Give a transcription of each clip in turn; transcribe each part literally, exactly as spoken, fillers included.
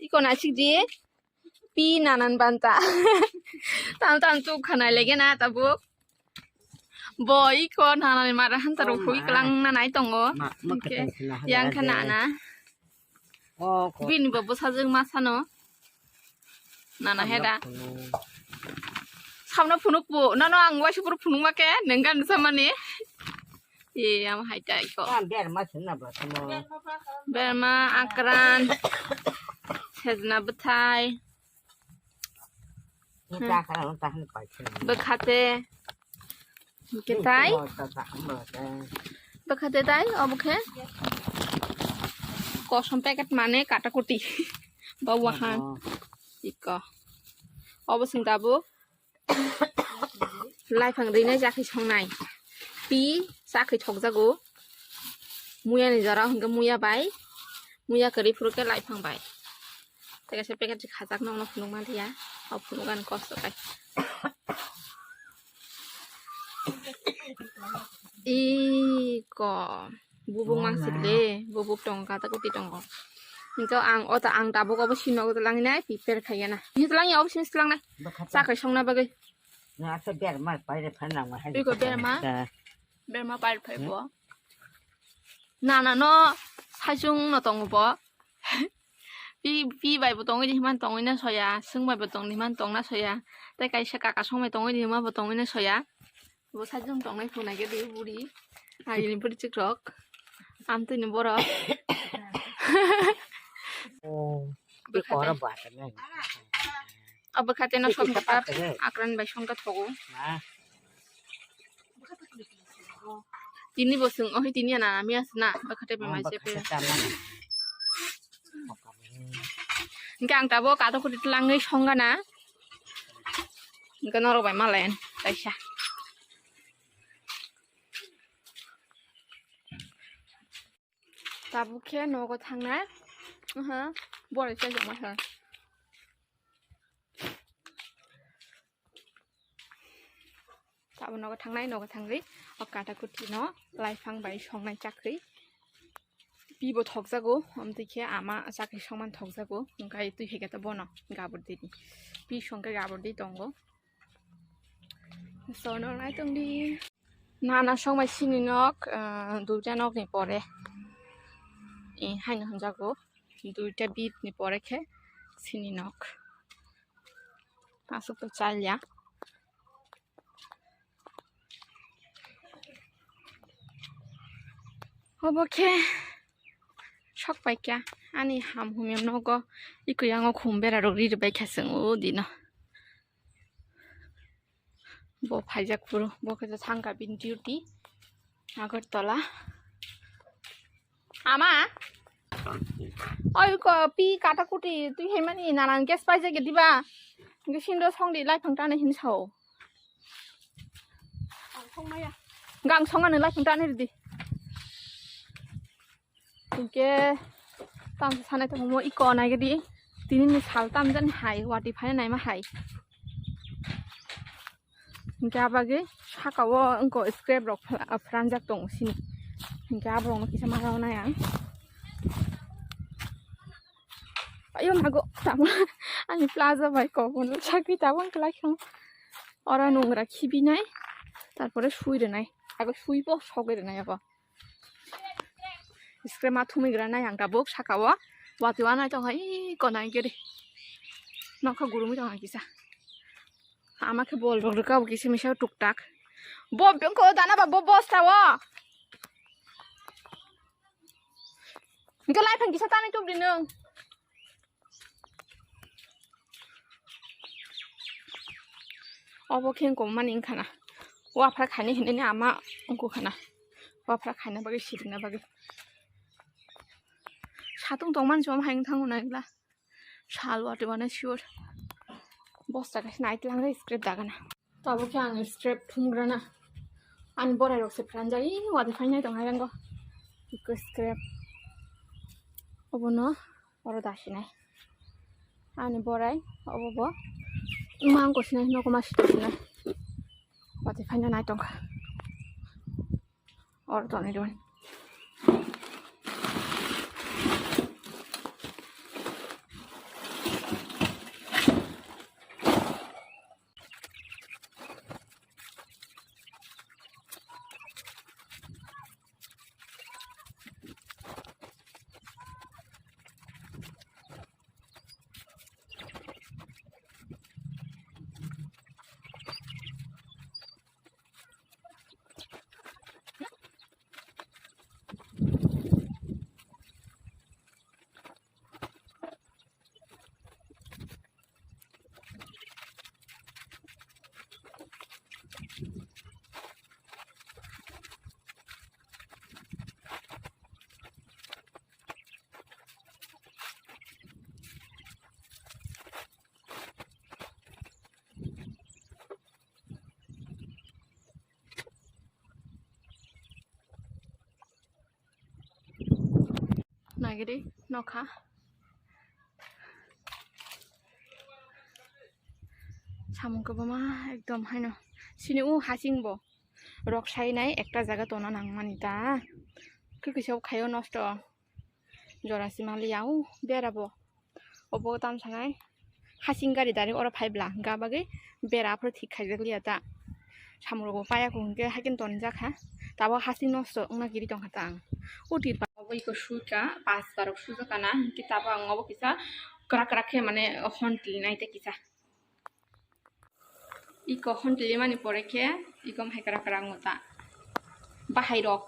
Iko naisik di. Pi nanan banta. Tam tam tuk khanai lege na tabuk. Bo iko nanani mara hanta rok hui klang nanai tongo. Yang khana na. Bini bo bwsajwk ma sano. Nana heda. Samno phunuk bo. Nono ang waisa phuru phunuk ma khe nengkan samani. E, am hai tai ko. Berma sinna ba samo. Berma, akran, sejna bwthai. Ni ta khara ta han pai. Bwkhate. Kitai. Bwkhate tai, obo khe. Kosom packet mane kata kuti. Bawa han. Iko. Obo sing tabuk. Laiphang rinai chakhi songnai. Pi chakhi thokjago. Muya ni jora hwnkhe muya bai. Muya kwrwi phuru khe laiphang bai. Tei kaisa packet se khajak nokno phunuk manliya. O phunuk ani kosto kai. Iko. Bubuk mansik de, bubuk tongo, kata kuti tongo. Hingke ang o ta, ang tabuk obo sino ogo langinai, prepare khaiyana. Hini langi obo sini langnai. Bwkha ta. Chakhai songna bagwi. Na asa berma paire phan nang ma hai. Iko berma. Berma paire phai bo. Nana no saichung no tongo bo. Pi, pi bai bo tongwi di himan tongwi na soya, sung bai bo tongwi himan tongna soya. Tei kaisa kaka song bai tongwi di hima bo tongwi na soya. Bo sajwng tongnai phunai khe di buri. Agini buri chikrok. Amtwini borok. Oh, bwkha tei. Abo kha tei no som kha akran bai songkha thogo. Tini bo swng ohi tini ana ami asna bwkha tei bai mai se. Hingke ang tabuk katok koti twlangwi songana. Hingke norok bai malayan kaisa. Tabuk khe nogo thangnai. Aha, borai chajakma kha. Tabuk nogo thangnai, nogo thangwi o kata kuti no laiphang bai songnai chakri. Pi bo thokjago, amtwi khe ama chakri songman thokjago, hwnkhe twi hai khe bono gabur dini. Pi songkhe gabur di tongo. So, no nai tongdi. Nana songbai sini nok, ah, duita nokni pore. Eh, haino hwnjago. Duita bit ni pore khe sini nok. Aswk to chalya. Obo khe sok pai kha ani ham humya nogo ikwi yango khum bera rok ri rwbai kha chwng o dino. Bo phaijak phuru, bo khe thangkha bini duty Agartala. Ama, oi ko pi kata kuti twi hai mani nanan gas paijak diba? Hingke sindo songdi laiphang tana hin sao. Gang songmani laiphang tana ridi. Hingke tamo sanai tongo iko naigidi. Tini ni sal tamjani hai wati phai naima hai. Hingke abagwi saka o wngko scrap rok phla-, phranjak tongo sini. Hingke aborokno kisa ma rwnai ang. Ayo mago tamo ani plaza bai kok bono sakri tabang kwlai kha. Ora nungra khibinai tarpore sui rwnai. Ago sui bo sogwi rwnai abo. Scrap ma thumwi gra nai ang tabuk saka o. Wati wanai tongkha i konai gede. Nokha gurumwi tongkha kisa. Ama khe bol rok rwkha bo kisa misa tuk tak. Bo bengko dana ba bo bosta o. Hingke laiphang kisa tanwi tubdi nwng. Obo khe wngkha mani wngkha na. Waphra khaini hinwi ni ama wngkha na. Waphra khaina bagwi sirikna bagwi. Satung tongmani chwng hai wngthango naikla. Sal wati wana sure. Bosta kaisa nai tlang re scrap dagana. Tabuk khe ang scrap thumgrana. Ani borai rok se pranjak, ih, wati phainai tong hai rango. Iko scrap. Obono oro dasinai. Ani borai, obo bo. Mangko sinai, noko ma sito sinai. Wati phaina nai tongkha. Oro tonwi rwmani. Gede nokha. Samung kwbangma ekdom haino. Sini o hasing bo. Rok sainai ekta jaga tona nangmani ta. Khe kisa khaio nosto. Jora si maliya o bera bo. Obo tam sanai. Hasing gari direct oro phai bla. Ga bagwi bera aphuru thik khaijak liya ta. Samung rok bo paya ko hwnkhe haikhe tonjak kha. Tabo hasing nosto wngna giri tongkha ta ang. O tirpa obo iko suika pas barok sujak kana. Hwnkhe tabo ang obo kisa kwrak kwrak khe mane hon twi nai tei kisa. Iko hon twi mani pore khe iko hai kwrak kwrak wngta. Bahai rok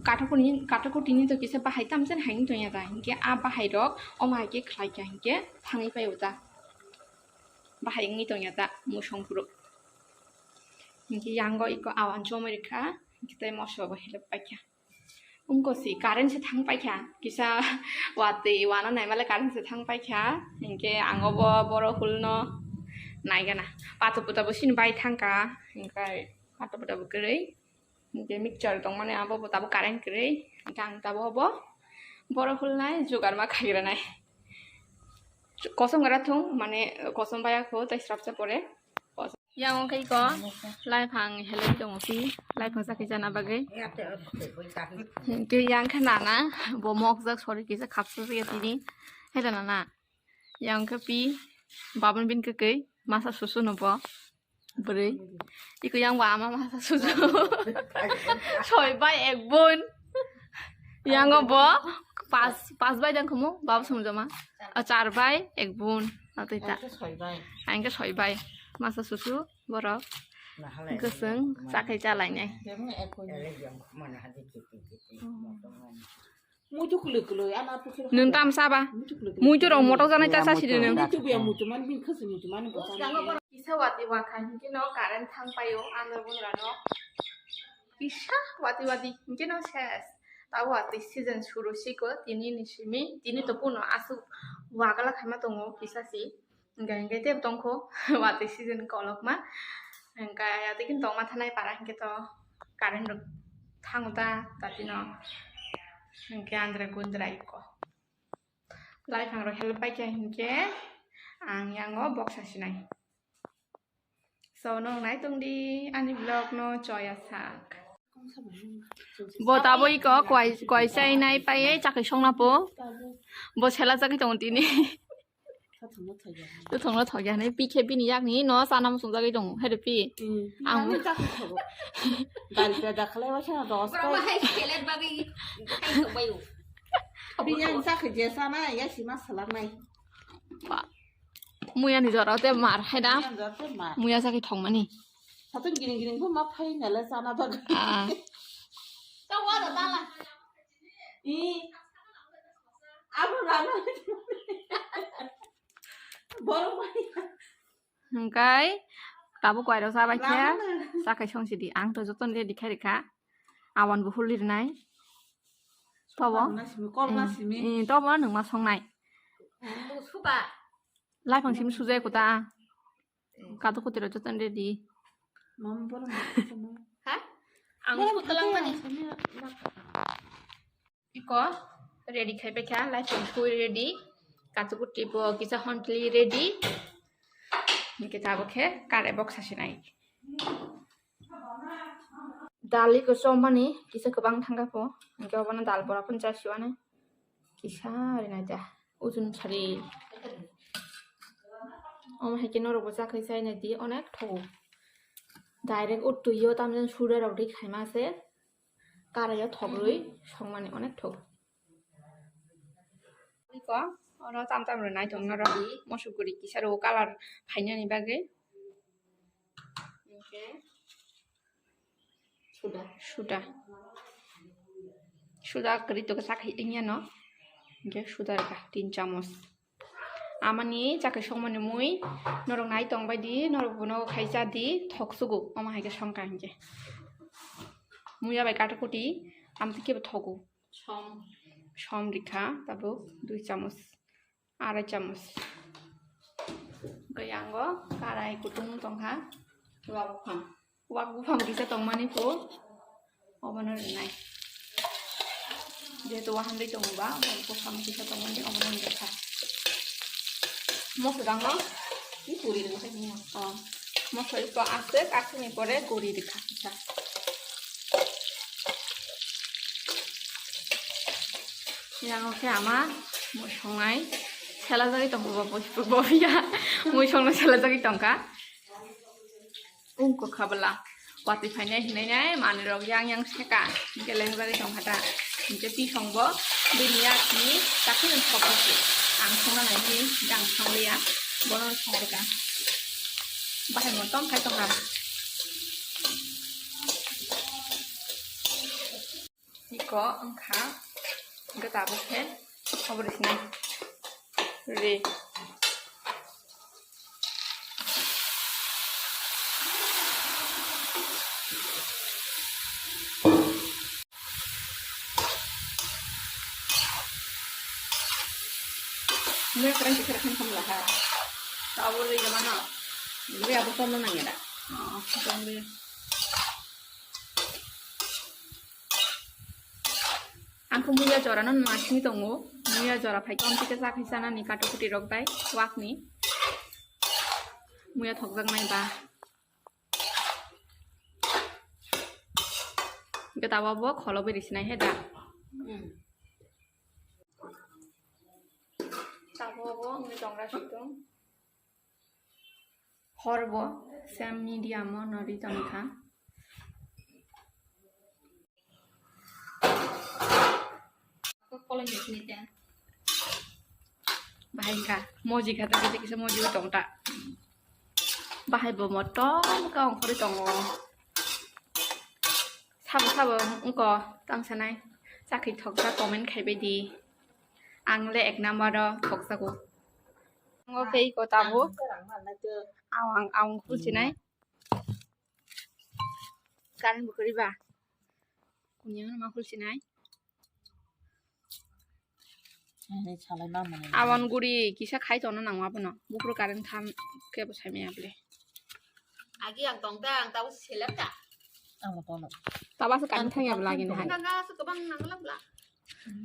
kathokuni kathokutini to kisa bahai tamjani hai wng tongya ta. Hwnkhe a bahai rok omo hai khe khlai kha hwnkhe thangwi pai o ta. Bahai wngwi tongya ta musong phuru. Hwnkhe yango iko awan chomwi rwkha, hwnkhe tei moso bo helep paikha. Wngkha si current se thang paikha, kisa watwi wano naimale current se thang paikha, hwnkhe ang obo boro hulno naigana. Pato puta bo sini bai thangkha, hwnkhe pato puta bo kwrwi. Hwnkhe mixture tongmani abo bo tabuk current kwrwi. Hwnkhe ang tabuk obo boro hulnai jugar ma khaigranai. Kosom gra thung, mane kosom baya kho tei srapsa pore. Yang wngkha iko laiphang helai tongo phi, laiphang sakhi jana bagwi. Hwnkhe yang khe nana bo mokjak sori kisa khapsa ya tini. Hela nana. Yang khe pi babon bin khe kei masa susu no bo. Bwrwi. Iko yang bo ama masa susu. Soi bai ek bun. Yang bo pas pas bai dang khumu bab sum joma. A char bai ek bun. Atwi ta. Soi bai. Ang khe soi bai. Masa susu borok. Gosong sakhai chalai nai. Ele yang mana hadi kiti kiti. Muitu kwlwi kwlwi, ano puthur. Nwng tam saba? Muitu kwlwi kwlwi. Muitu rok motok janai ta sasi de nwng. Muitu buya muitu man bin khasi muitu man bo sani. Kisa wati wakha hinkhe no current thang paio, andro bungra no. Kisa wati wati hinkhe no ses. Tabo wati season suru siko tini ni simi, tini to puno asuk wagala khaima tongo kisa si. Hingke hingke tei tongkho watwi season kolokma. Hingke ayatwi khe tongma thanai para hingke to current rok thango ta tatino. Hingke andra gundra iko. Laiphang rok help paikha hingke ang yango boksa sinai. So, nong nai tongdi ani vlog no choya sak. Bo tabo iko kwai, kwai chai nai pai, chakri songna po. Bo sela chakri tong tini. Tuthongno thokya hinwi pikhe bini yakni no chana muchungjagwi tongo, hai de pi. Ang chakri thogo. Dal pe da khlai wa chana dos. Bro, hai selet bagwi khai thok bayo. Bini ang chakri je chana ya sima salanai. Ba. Muya ni jora te mar hai da. Muya jora te mar. Muya chakri thongmani. Satung giring giring bo ma phai nale chana bagwi. Ah. To wa da dala. I. Abo rana. Borok bai. Hingkai tabuk koirok chabai khe. Rana. Chakhai song sidi. Ang to joton ready khai rikha. Awan bo hul rinai. Tobo. Kol na simi, kol na simi. Eh, tobo nwng ma songnai. Suba. Laiphang simi sujai kuta. Katu kutiro joton ready. Mama bola. Ha? Ang sutelang mani. Iko ready khai paikha, laiphang sui ready. Katu kuti bo kisa hontli ready. Hingke tabo khe kare boksa sinai. Dal iko chomani kisa kwbang thangkha pho. Hingke obono dal bora phano chasiwani. Kisa rinai da. Ujun sari. Omo hai khe norok bo chakhai chainai di onek thogo. Direct o twi o tamjani suda rok ri khaima se. Karai o thok rwi songmani onek thogo. Iko oro tam tam rwnai tong norok. Mosuk guri kisa rw colour phainani bagwi. Hingke suda. Suda. Suda kwrwi tongo sak wngya no. Hingke suda rwkha tin chamos. Amani chakhai songmani mui norok nai tong bai di, norok bono khai cha di, thok sugo. Omo hai khe songkha hinkhe. Muya bai kata kuti, amtwi khe bo thogo. Som. Som rikha, tabuk dui chamos. Arai chamos. Hwnkhe yango karai kutung tongkha. Wak buphang. Wak buphang kisa tongmani pho. Obono rinai. Jehetu wahan dei tongo ba, omo kisa tongo ni, omo wngkha. Mosla dang no? Ni puri rwkha ni. Oh. Mosla iko aswk, aswk ni pore guri rwkha kisa. Yang khe ama mui songnai sela jagwi tongo, bo bo ya mui songno sela jagwi tongkha. Ungkha bwla watwi phainai hinwi nai manwirok yang yang seka, hinkhe lengjagwi tongkha ta. Hinkhe twi songbo bini yakni chakhuno sokjakhe ang songna nai hinwi hinkhe ang songliya, bono songrwkha. Bahai motom khai tongkha. Iko wngkha, hwnkhe tabuk khe obo rwsinai. Re. Mui kurang kisa khan kham laha. Tabuk rwi jamano. Rwi abo tolno nangya da. Oh, tong rwi. Ang khe muya jora no nang sini tongo. Muya jora phai khe amtwi khe chakhi chana ni kato kuti rok bai wak ni. Muya thokjak nai ba. Gata bo bo kholo beri sinai he da. Tabo bo ngi tongra situng. Hor bo same medium o no ri tong kha. Bahai kha moji kha ta kisa kisa moji tong ta. Bahai bo motom khe ongkhorwi tongo. Sabo sabo wngko tang sanai chakri thokjak comment khaibai di. Ang le ek number o thokjago. Ngo khe iko tabuk. Ang, ang, ang khulchinai. Current bo kwrwi ba. Kunya ma khulchinai. Awan guri kisa khai tongna nango abono. Buphuru current tham khe bo saimaya bole. Agi ang tong ta, ang tabuk selap ta. Ang mo tono. Tabuk se current thang ya bole agi nahai. Nang ga su kebang nang lap la.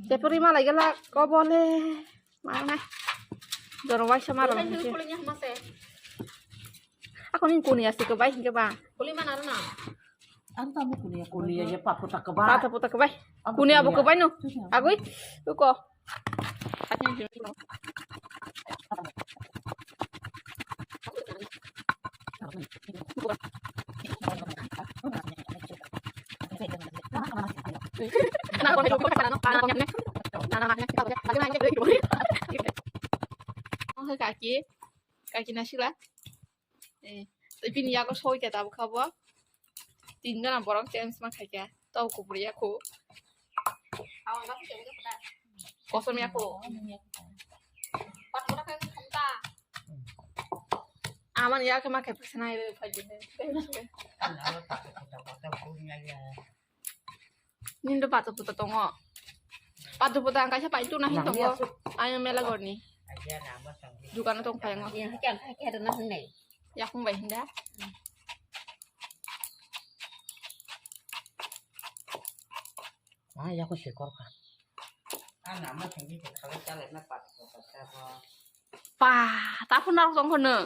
Tepuri malai gala kobole. Mana. Joro waisa maro. Kulinya mase. Ako ni kuni asi ko bai hinke ba. Kuli mana na. Ang tamu kunia, kunia ya papu tak keba. Papu tak keba. Kunia abu keba no. Agui. Uko. Kaki, kaki nasila. Eh, tei bini yago soi khe tabuk kha bo. Tin jona borok change ma khai kha. Tau kubur ya khu. Kosom ya khu. Aman ya khe ma khai phaisa nai re phai de. Nindo pato puto tongo. Pato puto ang kaisa pai tu nahin tongo. Ayo mela gorni. Dukano tong phai ngo. Yang khe ang khe khe na hwnai. Yakung bai hinda. Ah, yakung sikor kha. Ana ma thangki khe khalai chalai na pato puto kha. Pa, taphun narok tong khono.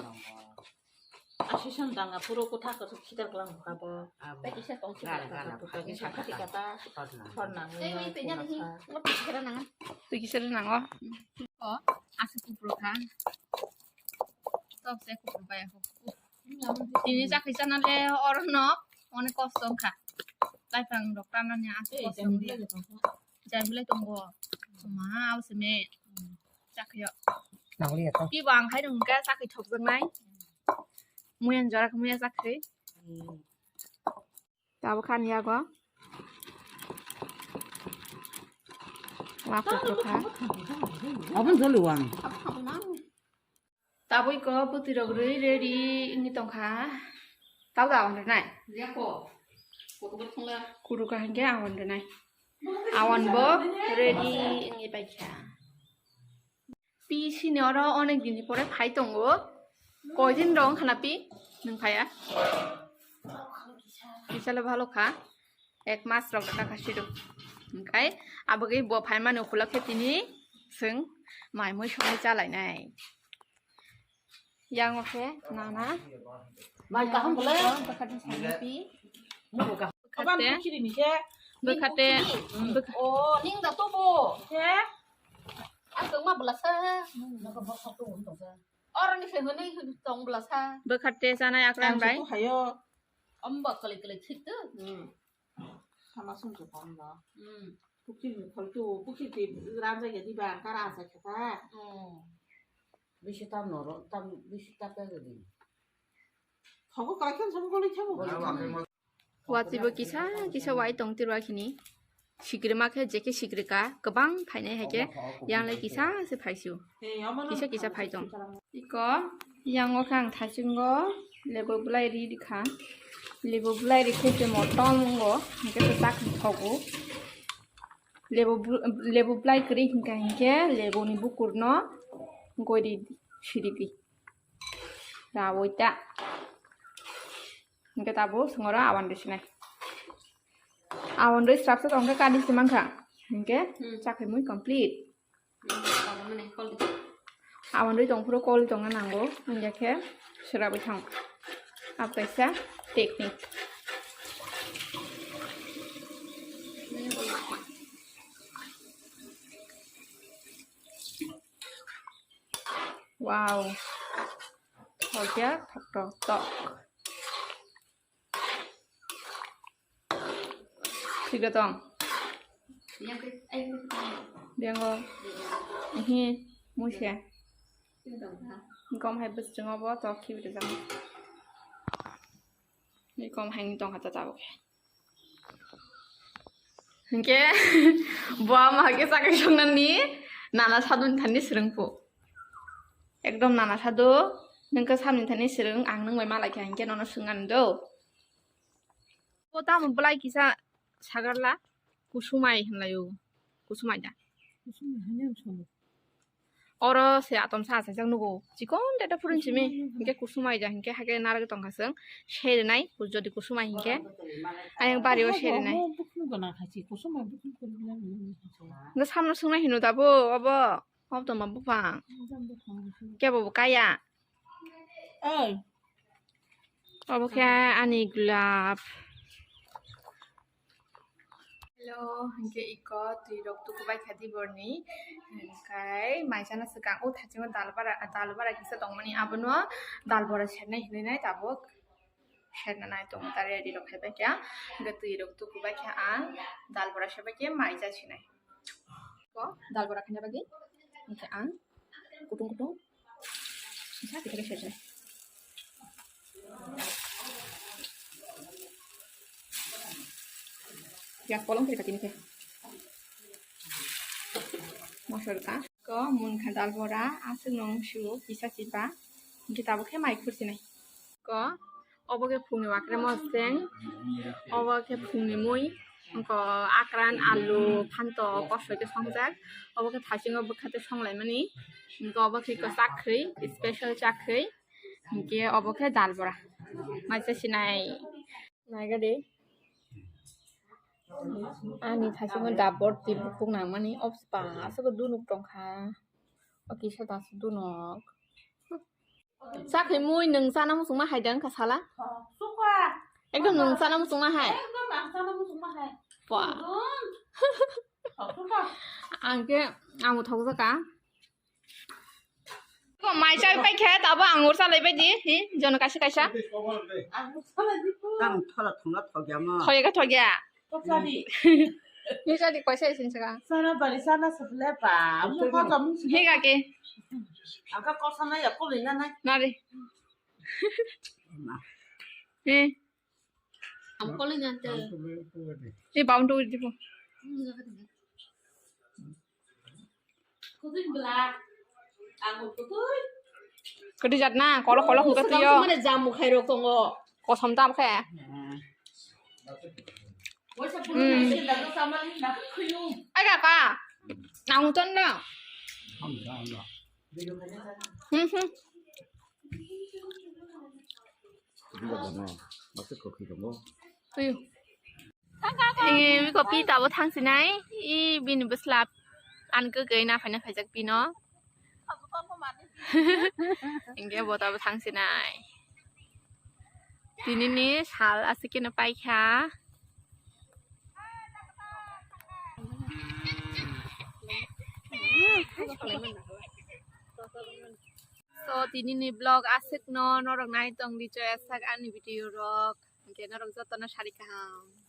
Asison danga puro kotha kwchwk khitar klang kha bo. Abo. Tei kisa tong gana, gana, kisa kisa kata. Thorna. Thorna. Tei wi tei nang hi. Twi kisa rw nango. Twi kisa rw nango. O, asa kupro kha. Tok se kupro bai ho. Tini chakhi chana le orono onek kosto wngkha. Laifang rok tanani asa kosto wngya. Jai belai tongo. Ma, au se me. Chakhiyo. Nangli ya to. Ki bang khai nung ka chakhi thok jang nai. Muyan jora muya chakhi. Tabo khan yago. Wa kok kha. Abon jolu wang. Taboi ko bwtwi rok rwi ready wngwi tongkha. Tabo da awan rwnai. Kuruka hinkhe awan rwnai. Awan bo ready wngwi paikha. Pisini oro onek din ni pore phai tongo. Koi din rok wngkha na pi? Nwng phaiya? Kisa le bhalo kha. Ek mas rok ta kha sido. Hingkai abagwi bo phaimani ukhulok khe tini chwng mai mui songwi chalainai. Yango khe nana. Mai kaham belai. Bwkhate, bwkhate, bwkha-, Oh, ning da tobo. He? Ang tongma belasa. Oro ni se hwnwi tong belasa. Bwkhate chanai akran bai. Hayo. Ombo kwlwi kwlwi thik tu. Hmm. Sama sung se pang da. Hmm. Pukiri ni khol tu, pukiri ti ran jai di ba, kara asa khe ta. Hmm. Bisi tam noro, tam bisi ta ka di. Thogo kara khen sam goli khe bo. Watwi bo kisa kisa wai tong tirwa khini. Sikrima khe je khe sikrika kwbang phainai hai khe yang lai kisa se phaisu. Kisa kisa phai tong. Iko yango khe ang thaisingo lebo bwlai ri rikha. Lebo bwlai ri khe se motom wngo, hingkhe se chak thogo. Lebo bw-, lebo bwlai kwrwi hingkha hinkhe leboni bukurno gori siridi. Rawoi ta. Hingke tabuk songora awan rwi sinai. Awan rwi srapsa tongkhe kani se mankha. Hingke Hmm. Chakrimui complete. Hmm, tabuk nani kol di. Awan rwi tongphuru kol tongna nango. Hingke khe srapwi thang. Abo kaisa technique. Wow. Thokya thok thok thok. Thik tong. Biango. Ihi muise. Gom hai bwswk abo tok khibi rijak. Ni kom hai wng tongkha ta tabuk. Hinkhe bo ama hakhe chakri songnani nana saduni thani swrwngphu. Ekdom nana sadu, nwng khe samni thani swrwng, ang nwng bai malaikha hinkhe nono swngani do. O tamo bwlai kisa sagarla, kusumai hinlaio, kusumai da. Kusumai hanya sono. Oro se atom sa achaijak nugo. Chikon data phurun simi. Hinkhe kusumai ja hinkhe hake narwgwi tongkha chwng. Serinai, jodi kusumai hinkhe. Ayang bario serinai. Bukhung gana khachi, kusumai bukhung gana. Nda samno swngnai hino dabo, obo. Obo tongma buphang. Kebo bo kaya. Oi. Obo khe ani gulab. Hello, hinkhe iko twi rok tuku bai kha diborni. Hinkhe maisana swkang o thachingo dal bara, dal bara kisa tongmani abono dal bora sernai hinwi nai tabuk serna nai tongo ta ready rok khai bai kha. Hinkhe twi rok tuku bai kha ang dal bora se bai khe mai ja sinai. Ko dal bora khaina bagwi hinkhe ang kutung kutung kisa kisa khe sernai. Piyaj kolom khe khatini khe. Mosla rwkha. Ko munkha dal bora, aswk nung su kisa chiba. Hinkhe tabuk khe mai khursinai. Ko obo khe phungni wakre moseng, obo khe phungni mui, ko akran, alu, phanto, kosoi khe songjak. Obo khe thasingo bwkha tei songlaimani. Hinkhe obo khe ko chakri, special chakri. Hinkhe obo khe dal bora. Mai se sinai. Naigadi. Ani thasingo dabor twi bukung nangmani. Obspa aswk dunuk tongkha. O kisa dasu dunuk. Chakri mui nwng chana muchungma hai da wngkha sala? Ekdom nwng chana muchungma hai. Ekdom ang chana muchungma hai. Ba. Ang khe ang thokjaka. Ko mai chai pai khe tabo ang ur chalai bai di. Hi, jono kaisa kaisa. Ang thola thungna thokya mo. Thoyega thoyega. Kok sadi. Ni sadi koisa isin saka. Sana bari sana sable pa. Mo ko kamu sini. Higa ke. Angka kok sana ya ko lina nai. Nari. He. Am ko lina te. Ni baun tu di po. Kutui bela. Ang kutui. Kutui jat na, kolok kolok hingke tuyo. Mane jamu khairok tongo. Kosom tam khe. Hmm. Ai kaka, ang ton na. Hmm, hmm. Tuyo. Biko pi tabo thangsinai. I bini bwsla an kwkwi na phaina khaijak pino. Hingke bo tabo thangsinai. Tinini sal aswk khe no paikha. So tinini vlog aswk no norok nai tong di choya sak ani video rok. Hingke norok joto no sari kaham.